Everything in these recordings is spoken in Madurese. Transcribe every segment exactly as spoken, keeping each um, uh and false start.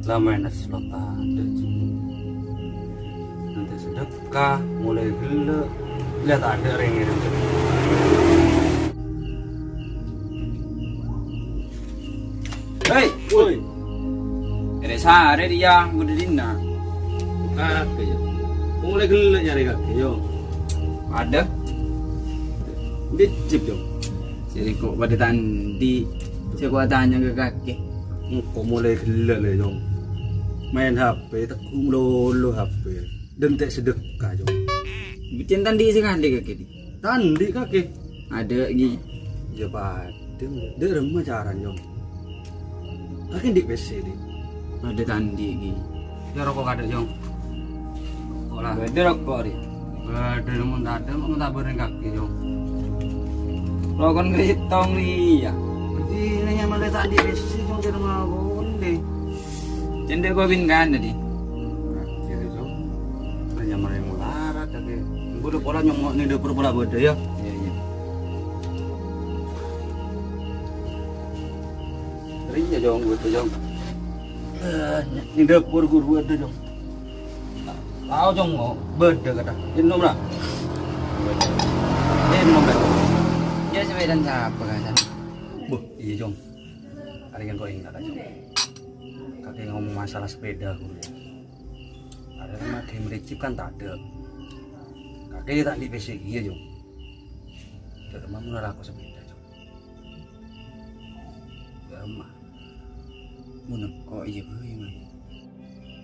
Samèna sè lo tadâ', Jung. Nanti sedekah, molaè ghellâ', la tadâ' rèng ngèrèm sedekah. Hei, woi. Èrè sarè rèya, bâdâ dinna'. Kakè, yâ. Molaè ghellâ' nyarè kakè, yâ. Adâ. Dicip, yâ. Sè kok bâdâ ta' andi', sè kok atanya ka kakè. Engko' molaè ghellâ', lè, Jung. Maèn H P, tegghu' malolo H P. Dântè' sedekah, Jung. Bhâdhân ta' andi' sakalè kakè, Di? Ta' andi' kakè. Adâ', Gi. Yâ, padâ. Dâ' remma carana, Jung? Kakè andi' pèssè, Di? Bâdâ ta' andi', Gi. Yâ, roko' kadâ', Jung. Roko' la. Bâdâ roko', Di. Bâdâ, mon tadâ', mon ta' bâreng kakè, Jung. Roko' ngètong, iyâ. Dina nyamana ta' andi' pèssè, Jung, jârèya mawon, Di. Cendek gua bin kan tadi. Jadi, Jung. Nyamana yang melarat, kakè. Buru pola nyongngo' neng dâpor pola bâdâ, yâ. Iyâ, iyâ. Rèya, Jung, bâdâ, Jung. Eh, neng dâpor ghuru bâdâ, Jung. Tao, Jung, oh, bâdâ kata. Ènom, la. Ènom, la. Yâ, sepèdana sapa, kan? Buh, iyâ, Jung. Arèya engko' ènga', Jung. Kakè ngomong masalah sepèda, ghuru, yâ. Arèya kan madhi mericip kan tadâ'. Kakè ta' andi' pèssè kèya, Jung. Dâ' remma mon alako sepèda, Jung. Dâ' remma. Mon engko' iyâ bhâi, Mas.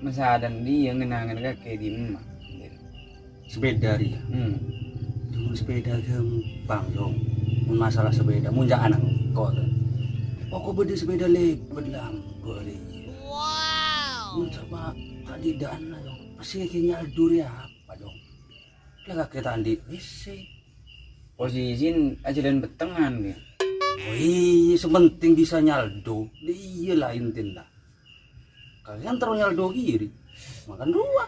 Masalan, iyâ ngen-angen kakè dimma? Sepèda rèya. Hmm. Mon sepèda ghâmpang, Jung. Mon masalah sepèda, mon jâ' ana' engko', to. Pokok bâdâ sepèda lèbât la ambu' rèya. Mon sapa ta' didâ'na, Jung. Pèssè ghi' nyaldo rèya apa, Jung? La kakè ta' andi' pèssè. Posisi ajhâlân pettengan, yâ. Oh iyâ, sè pentèng bisa nyaldo. Iyâ la intina. Kakè kan terro nyaldo kèya, Di. Makan rowa.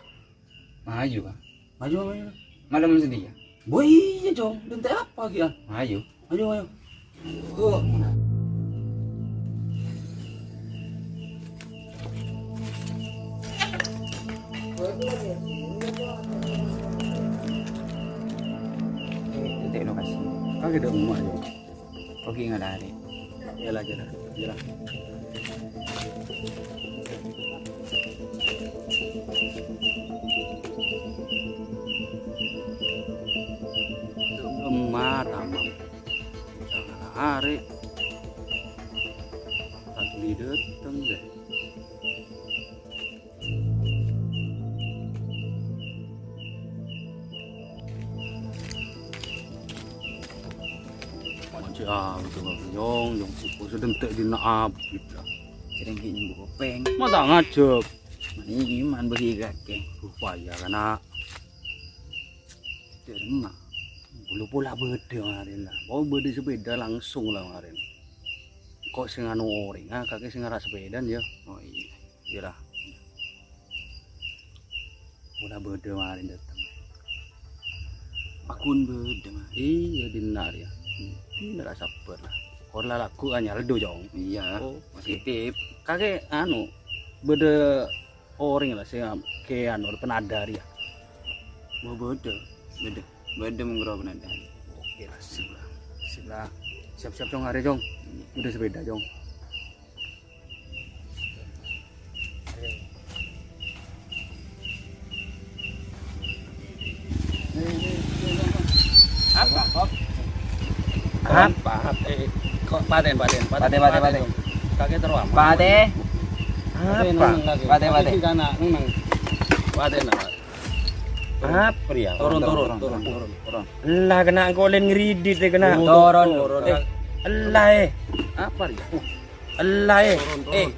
Maju, Kak. Maju, maju. Malem sediyâ. Bo iyâ, Jung. Dântè' apa kèya? Maju. Maju, maju. Oh. Titik lokasi. Kakè dâ' emma, Jung. Oke, nggak ada. Iyalah, iyalah, iyalah. Lemah, tamam. Hari. Tak beli dateng deh. Manja abit, Nyong, Nyong, supo sedem tek dina abit, lah. Sering ki nyembuh kopeng. Mata ngajak. Mani iman bagi kakek. Upaya kana. Terima. Bulu pola beda kemarin lah. Mau beda sepeda langsung lah kemarin. Kok sing anu oreng, ah, kakek sing ngarah sepedaan ya. Oh iya. Iyâ, ra. Pola bâdâ marèn dâteng. Akun bâdâ, Mas. Iyâ, dinna' rèya. Dinna' ra sabbhâr, la. Kor la lagghu' anyar dhu, Jong. Iyâ, oh, positif. Kakè, anu, bâdâ orèng, la, sè kè, anu, penada rèya? Wah, bâdâ. Bâdâ. Bâdâ monggo penada. Oke, la, sip, la. Sip, la. Siap-siap, Jong, arè, Jong. Bâdâ sepeda, Jong. Apa? Apa? Eh, kok paten, paten, paten, paten, paten. Kakek terus aman. Paten. Apa? Paten, paten. Paten, paten. Paten, apa? Apa ya? Turun, turun, turun, turun, turun. Lah, kena engko' lèn ngeridit, eh, kena. Turun, turun. Eh, elah, eh. Apa ya? Ella, eh. Eh.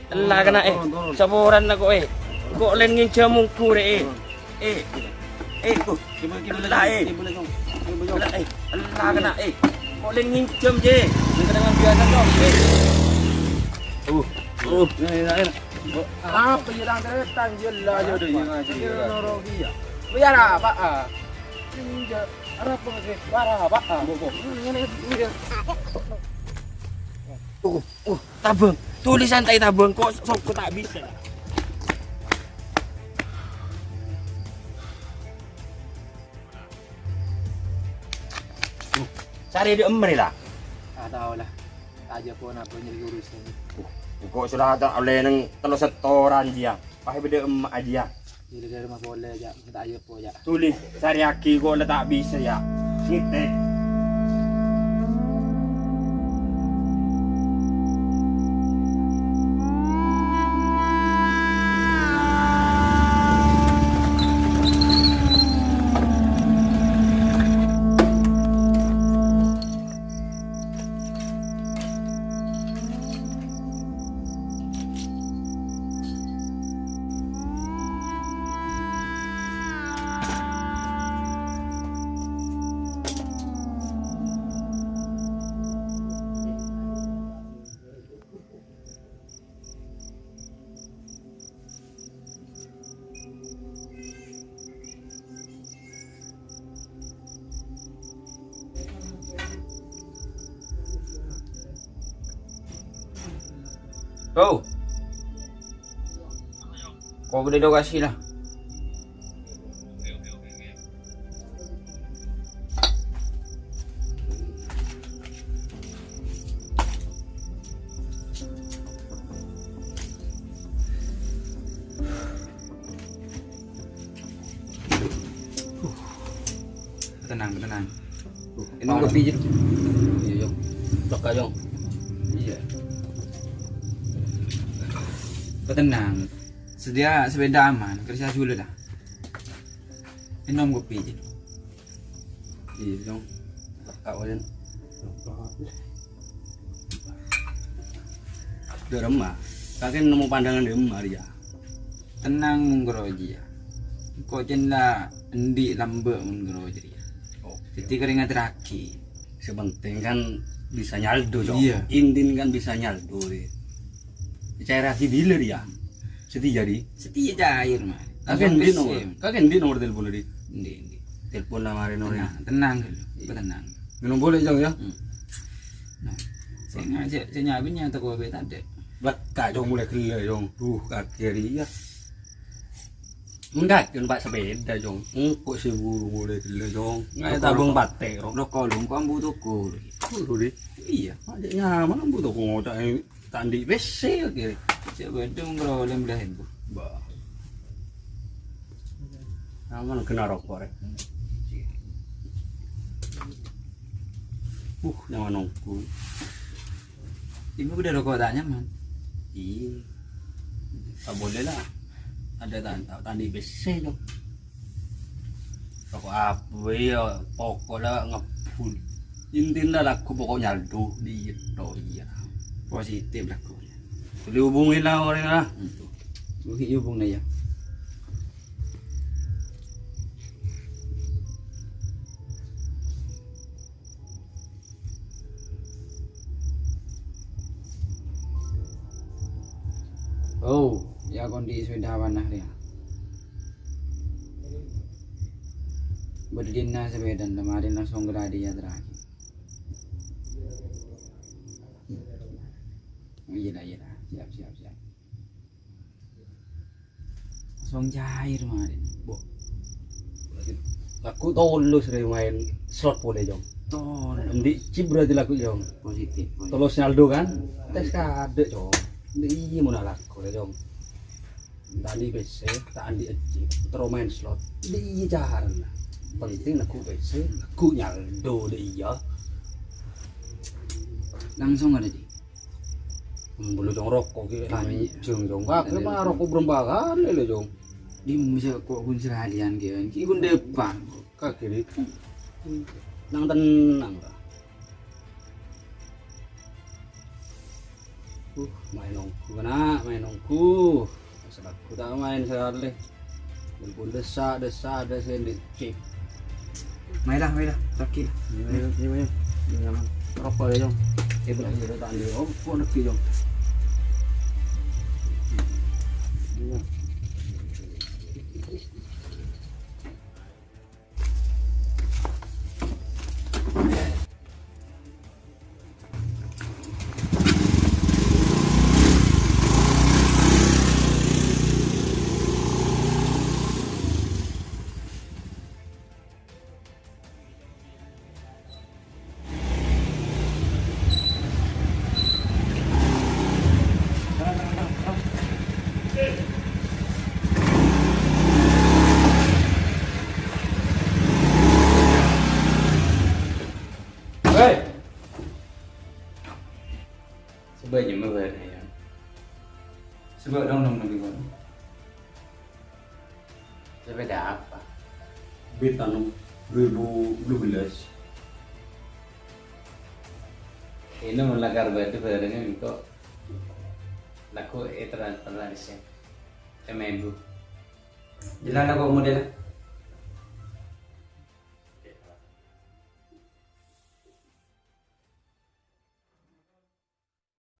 Ella kena, eh. Saporan la ko', eh. Ko' lèn nginjhâm ongghu rè, eh. Eh. Eh, ko'. Ella, eh. Ella, eh. Ella kena, eh. Ko' lèn nginjhâm, jè. Yang kena biasa, Cong. Eh. Uh. Uh. Apa ya, tang, tang, tang, jella, ya, udah, ya, ngaji, ya. Biar apa, ah? Ini, arapa, eh? Arapa, ah? Ini, ini, ini. Uh, uh, tabang. Tulisan tai tabang kok soko ta' bisa. Arè dâ' emma rè, la? Ah, tao, la. Ta' ajâ pon apa nyarè urusan. Uh, engko' sè la ta' ollè neng tello setoran, jiyâ. Pas bâdâ emma, jiyâ. Iyâ, dâ' emma polè, jâ. Ta' ajâ pon, jâ. Dhuli, sarèyaghi engko' la ta' bisa, yâ. Ngètè. Oh. Kok gede lokasi lah. Tenang, tenang. Minum kopi aja. Iya, Yong. Cok, Yong. Iya. Tenang. Sedia sepeda aman, kerja dulu dah. Minum kopi aja. Iya, Yong. Cok, Yong. Dâ' remma. Kakè nemmo pandangan dâ' remma, rèya. Tenang, mon ghârowa jiyâ. Engko' cèn la endi' lambâ' mon ghârowa jârèya. Oke. Dhâddhi karè ngaterraghi. Sè penting kan bisa nyaldo, Cong. Iya. Intin kan bisa nyaldo, rè. Cairraghi bilâ, rèya? Satèya, rè? Satèya cair, Mas. Kakè endi' nomor? Kakè endi' nomor telepon, rè? Endi', endi'. Telepon la marè, no, rè. Tenang, tenang dulu. Iya. Tenang. Minum polè, Cong, ya. Hmm. Nah, sè ngajak, sè nyabin yang teko be tadi. Lekka, Cong, mulai ghellâ', Cong. Duh, kakè rèya. Mendaki numpak sepeda, Cong. Engko' sè buru mulai ghellâ', Cong. Ngaè tabung pate, ro. Roko lu, engko' ambu toko. Buru, Dik. Iya. Ajâ' nyaman ambu toko ngoca', eh, ta' andi' pèssè, kakè. Cek bedung, bro, lem dah ibu. Bah. Nyaman kena roko, rè. Uh, nyaman nongku. Ibu udah roko ta' nyaman? Iya. Ta' boleh la. Ada ta', ta', ta' andi' pèssè, Cong. Roko apa ya? Pokok la ngebul. Intina lagu pokok nyaldo. Iya, toh, iya. Positif lagunya. Boleh hubungi la orèng, ah. Itu. Hubungi, hubungi ya. Oh, ya, kondi sepeda amanah dia. Berdina sepeda, kemarin langsung ke tadi ya terakhir. Iya dah, iya dah. Siap, siap, siap. Langsung cair kemarin. Bo. Lagu tolus rè main slot polè, Jong. Tolus. Endi' chip berarti lagu, Jong. Positif, positif. Tolus nyaldo kan? Tes kadek, Jong. Endi' iyâ mon lagu rè, Jong. Tadi pèssè, ta' andi' chip, terus main slot. Endi' iyâ carana? Penting lagu pèssè, lagu nyaldo, endi' iyâ. Langsung ada di. Belum, Jong, roko ki lanjeng, Jong. Kakè mah roko berempa kalè lho, Jong. Di masa kok kun seralian ki, ki kun depan. Kakè di. Nang tenang, ta. Uh, main nonggu, kena, main nonggu. Selaku tak main sekali. Pun desa, desa, ada sendiri. Cip. Mailah, mailah, sakit. Iya, iya, iya, iya. Ini aman. Rokok ya, Jong. Eh, belah, iya, tak ambil. Oh, kok lagi, Jong? Iya. Nyemma bâ'na, ya. Coba dong, dong, dong, dong. Sepeda apa? Bit anu, dua ribu dua belas. Ini mun lakar bâdâ bârângnga engko' laku e terang-terang sih. Emang ibu. Jelas aku model.